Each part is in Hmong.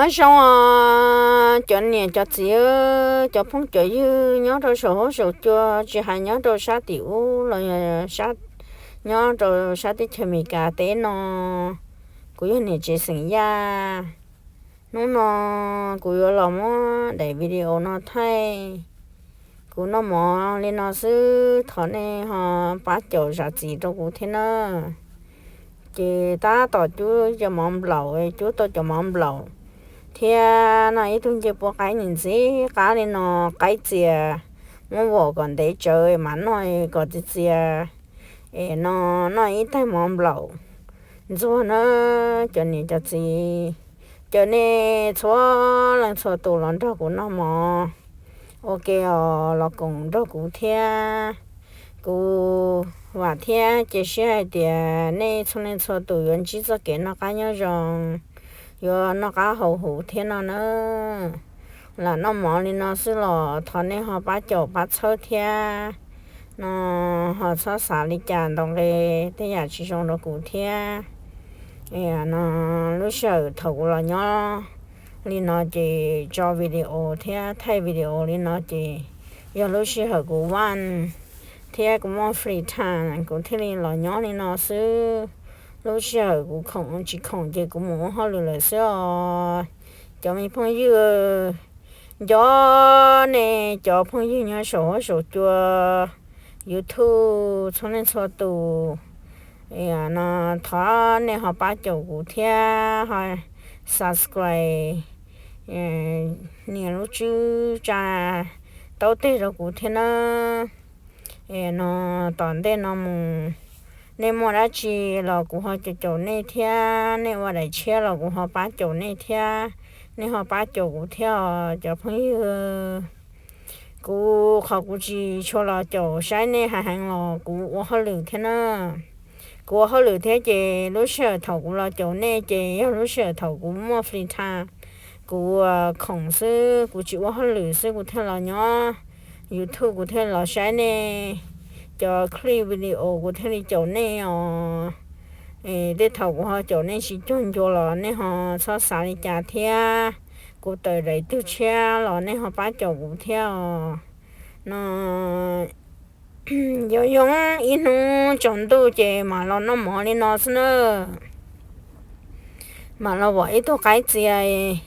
Nyob zoo os cov niam cov txiv, cov phooj cov ywg nyob rau saum huab saum cua, tsis hais nyob rau sab tim ub los yog sab, nyob rau sab teb chaws Amelikas teb no. Kuv yog niam tsev xeem Yaj. Hnub no kuv yuav los muab daim video no thaij. Kuv noj mov li no xwb, thov nej ho pab caum zam txim rau kuv thiab na. Ces tab tom cub cov mov nplaum, cub tau cov mov nplaum thiab noj ib tug ncej puab qaib ntxim qab li no, qaib txias, muab vom kom ntev tsawv mam noj kom txias txias. Es no noj ib taig mov nplaum ntxuag na, cov niam cov txiv. Caw nej txhua leej txhua tus los nrog kuv noj mov ua ke os, los koom nrog kuv thiab. Kuv vam thiab cia siab hais tias nej txhua leej txhua tus yuav ntsib txoj kev noj qab nyob zoo, yuav noj qab haus huv thiab no na. Lam noj mov li no xwb los thov nej ho pab caum pab txhawb thiab no, ho txhob xav li cas ntau nqe tej yam tsis zoo rau kuv thiab. No lub sij hawm thaum kuv los nyob li no ces tso video thiab thaij video li no ces yog lub sij hawm kuv vaj thiab kuv muaj free time kuv thiaj li los nyob li no xwb. Lub sij hawm kuv khoom tsis khoom ces kuv mus ua hauj lwm lawm xwb os. Cov me phooj ywg, nco nej cov phooj ywg nyob saum huab saum cua YouTube txhua leej txhua tus, no thov nej ho pab caum kuv thiab ho subscribe nias lub tswb tsa taub teg rau kuv thiab na. No tom ntej no mus, nej muaj dab tsi los kuv ho caum caum nej thiab, nej ua daim tshiab los kuv ho pab caum nej thiab, nej ho pab caum kuv thiab os cov phooj ywg. Kuv qhov kuv tsis tshua los caum saib nej heev heev los kuv ua hauj lwm thiab na. Kuv ua hauj lwm thiab ces lub sij hawm thaum kuv los caum nej ces yog lub sij hawm thaum kuv muaj free time, kuv khoom xwb, kuv tsis ua hauj lwm xwb kuv thiaj los nyob YouTube, kuv thiaj los saib nej cov clip video, kuv thiaj li caum nej os. Tej thaum kuv ho caum nej tsis cuag ncua los nej ho txhob xav li cas thiab. Kuv tawm daim twg tshiab los nej ho pab caum kuv thiab os. No yuav yoo ib hnub tsaus ntuj ces mam los noj mov li no xwb na. Mam los vom ib tug qaib txias,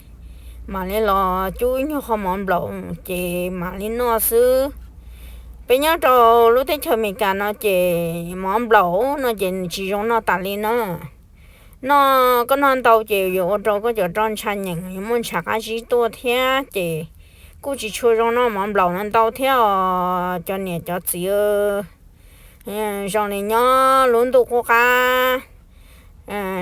mam li los cub ib nyuag qho mov nplaum ces mam li noj xwb. Peb nyob rau lub teb chaws Amelikas no ces mov nplaum no ces nws tsis zoo noj tas li na. Noj, koj noj ntau ces yuav ua rau koj cov roj ntsha nyeem, yuav muaj ntshav qab zib tuaj thiab ces kuj tsis tshua zoo noj mov nplaum no ntau thiab os cov niam cov txiv. Zoo li nyob lub ntuj qub qab,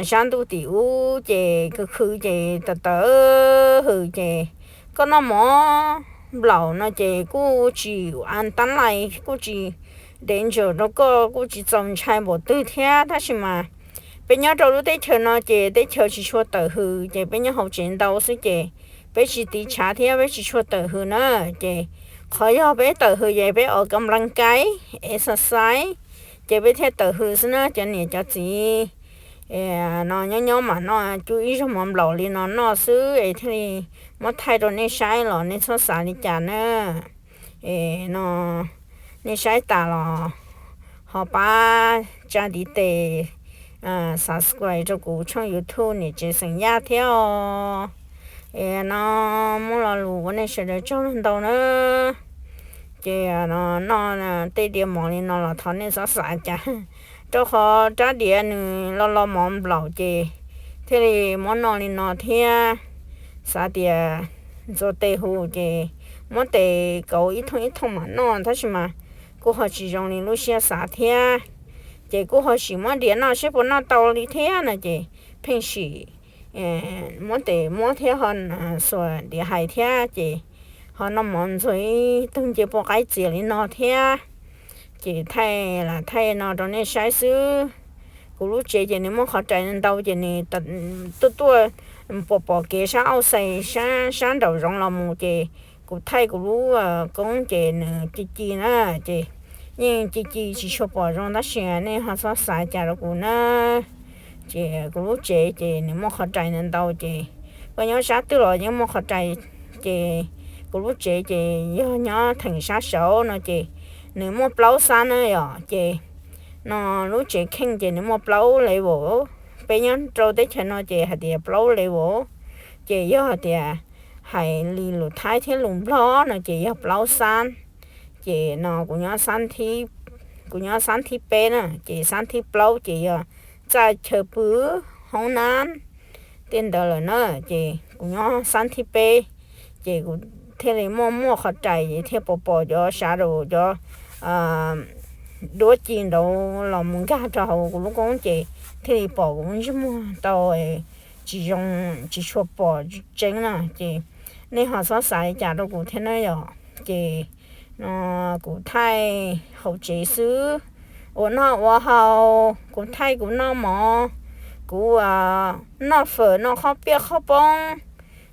sab ntuj tim ub ces khw khw ces tawv tawv hws ces koj noj mov nplaum no ces kuj tsis an tab lais, kuj tsis danger rau koj, kuj tsis txaus ntshai npaum twg thiab. Tab sis mas peb nyob rau lub teb chaws no ces teb chaws tsis tshua tawm hws ces peb nyob hauv tsev ntau xwb ces peb tsis tiv tshav thiab peb tsis tshua tawm hws na. Ces qhov yog peb tawm hws ces peb ua kam nplas kais, exercise, ces peb thiaj tawm hws xwb na cov niam cov txiv. No nyob nyob mam noj cub ib zaug mov nplaum li no noj xwb es thiaj li muab thaij rau nej saib los nej txhob xav li cas na. No nej saib tas los ho pab tsa ntiv tes subscribe rau kuv tshooj YouTube niam tsev xeem Yaj thiab os. Es no muaj lo lus ua nej sawv daws tsaug ntau na. Ces no noj tej diav mov li no los thov nej txhob xav cas, rau qhov rab diav nws lo lo mov nplaum ces thiaj li muab noj li no thiab. Xav tias ntxuav tes hu ces muab tes kauv ib thooj ib thooj mam noj, tab sis mas kuj ho tsis zoo li lub siab xav thiab. Ces kuj ho sim muab diav noj seb puas noj tau li thiab no ces pheej sim muab tes muab thiab ho xuas diav hais thiab ces ho noj mov ntxuag ib tug ncej puab qaib txias li no thiab. Ces thaij lam thaij no rau nej saib xwb. Kuv lub tsev ces nws muaj qhov rais ntau ces nws tuaj tuaj pom pom kev sab auj xais sab nraum zoov los mus ces kuv thaij kuv lub koob ces nws ci ci na, ces yeej ci ci tsis tshua pom zoo tab sis nej ho txhob xav cas rau kuv na. Ces kuv lub tsev ces nws muaj qhov rais ntau ntau ces Koj nyob sab twg los yeej muaj qhov rais. Ces kuv lub tsev ces yog nyob theem sab saud no ces nws muaj plaub xab na yom. Ces no lub tsev kheej ces nws muaj plaub level. Peb nyob rau teb chaws no ces hais tias plaub level. Ces yog hais tias hais li lus Thaib thiab lus Nplog no ces yog plaub xab. Ces no kuv nyob xab thib, kuv nyob xab thib peb na, ces xab thib plaub ces yog txaj chaw pw, hoob nab tej ntawd lawm na. Ces kuv nyob xab thib peb, ces kuv thiaj li muaj muaj qhov rais, ces thiaj pom pom cov sav rau cov duab ci nraud los mus nkag rau hauv kuv lub koob, ces thiaj li pom kuv ntsej muag tau tsis zoo, tsis tshua pom tseeb na. Ces nej ho txhob xav li cas rau kuv thiab na yom. Ces no kuv thaij hauv tsev xwb, ua noj ua haus, kuv thaij kuv noj mov, kuv noj fawm noj qhob piaj qhob poob.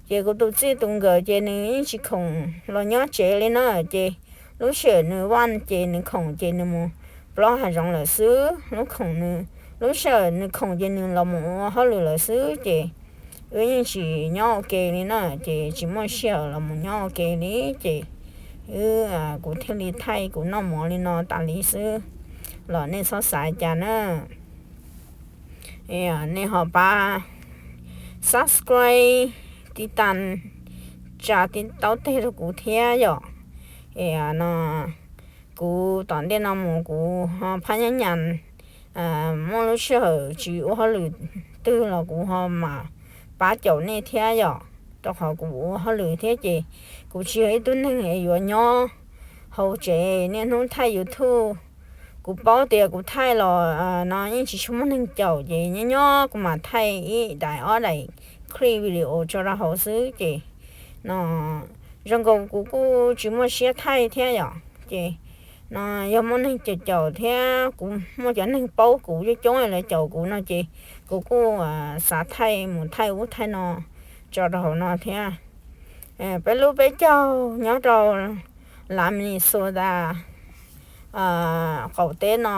Ces kuv tus txij tus nkawm ces nws yeej tsis khoom los nyob tsev li na. Ces lub sij hawm nws vaj ces nws khoom ces nws mus plob hav zoov lawm xwb. Lub khoom nws, lub sij hawm nws khoom ces nws los mus ua hauj lwm lawm xwb. Ces wb yeej tsis nyob ua ke li na, ces tsis muaj sij hawm los mus nyob ua ke li. Ces wb, kuv thiaj li thaij kuv noj mov li no tas li xwb, los nej txhob xav cas na. Nej ho pab subscribe, tiv tas, tsa tiv taub teg rau kuv thiab yom. Es no kuv tom ntej no mus kuv ho phab nyab nyas, muaj lub sij hawm tsis ua hauj lwm twg los kuv ho mam pab caum nej thiab yom. Rau qhov kuv ua hauj lwm thiab ces kuv tsis yog ib tug neeg es yuav nyob hauv tsev niaj hnub thaij YouTube. Kuv paub tias kuv thaij los no yeej tsis tshua muaj neeg caum, ces nyob nyob kuv mam thaij ib daim ob daim clip video tso rau hauv xwb. Ces no zoo nkaus kuv kuj tsis muaj siab thaij thiab yom. Ces no yog muaj neeg caum caum thiab kuv muaj cov neeg paub kuv coob coob lawv caum kuv no ces kuv kuj xav thaij mus thaij ub thaij no tso rau hauv no thiab. Peb lub peb caug nyob rau lav Minnesota qaum teb no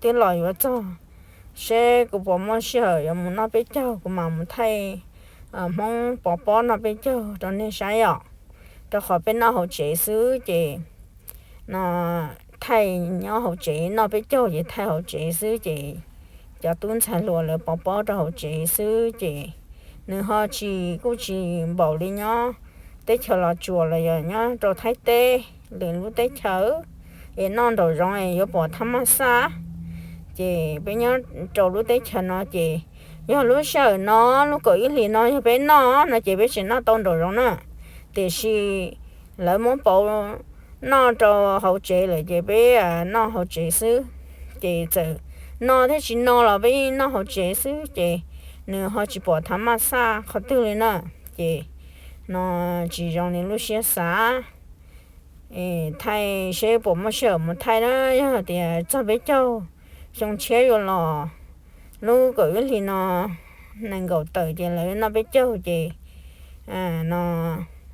twb los yuav txog, seb kuv puas muaj sij hawm yuav mus noj peb caug kuv mam mus thaij Hmoob pov pob noj peb caug rau nej saib os. Rau qhov peb noj hauv tsev xwb ces no thaij nyob hauv tsev, noj peb caug ces thaij hauv tsev xwb ces cov tub ntxhais hluas lawv pov pob rau hauv tsev xwb ces nws ho tsis, kuj tsis npaum li nyob teb chaws Los Tsuas los yog nyob rau Thaib teb, lwm lub teb chaws es noj nraum zoov es yuav pom thab maj xaj. Ces peb nyob rau lub teb chaws no ces yog lub sij hawm no lub kaum ib hlis no yog peb noj no ces peb tseem noj tau nraum zoov na, tiam sis lawv muab pauv noj rau hauv tsev lawm ces peb noj hauv tsev xwb. Ces txawm no thiab tsis no los peb noj hauv tsev xwb ces nws ho tsis pom thab maj xaj qhov twg li na. Ces no tsis zoo li lub siab xav. Thaij seb puas muaj sij hawm mus thaij na, yog tias txog peb caug xyoo tshiab yuav los, lub kaum ib hlis no nees nkaum tawm ces lawv noj peb caug ces no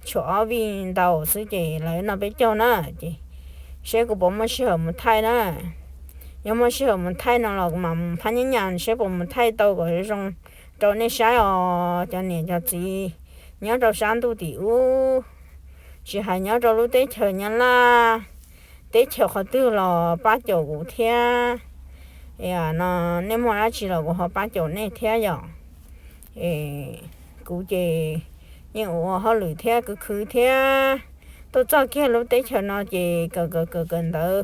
tshuav ob vij ntau xwb ces lawv noj peb caug na. Ces seb kuv puas muaj sij hawm mus thaij na. Yog muaj sij hawm mus thaij no los kuv mam mus phab nyab nyas seb puas mus thaij tau kom zoo rau nej saib os cov niam cov txiv nyob rau sab ntuj tim ub, tsis hais nyob rau lub teb chaws Nyab Laj, teb chaws qhov twg los pab caum kuv thiab. No nej muaj dab tsi los kuv ho pab caum nej thiab yom. Kuv ces yeej ua hauj lwm thiab khwv khwv thiab, tuaj txog kiag lub teb chaws no ces kawm kawm kawm kawm ntawv,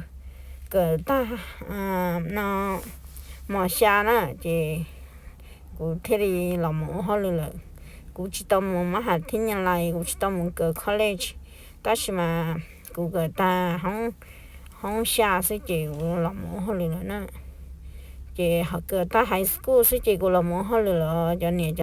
kawm tag no mos xya na ces kuv thiaj li los mus ua hauj lwm lawm. Kuv tsis tau mus mab has thib nyas lais, kuv tsis tau mus kawm college, tab sis mas kuv kawm tag hoob xya xwb ces kuv los mus ua hauj lwm lawm na. Ces ho kawm tag high school xwb ces kuv los mus ua hauj lwm lawm cov niam cov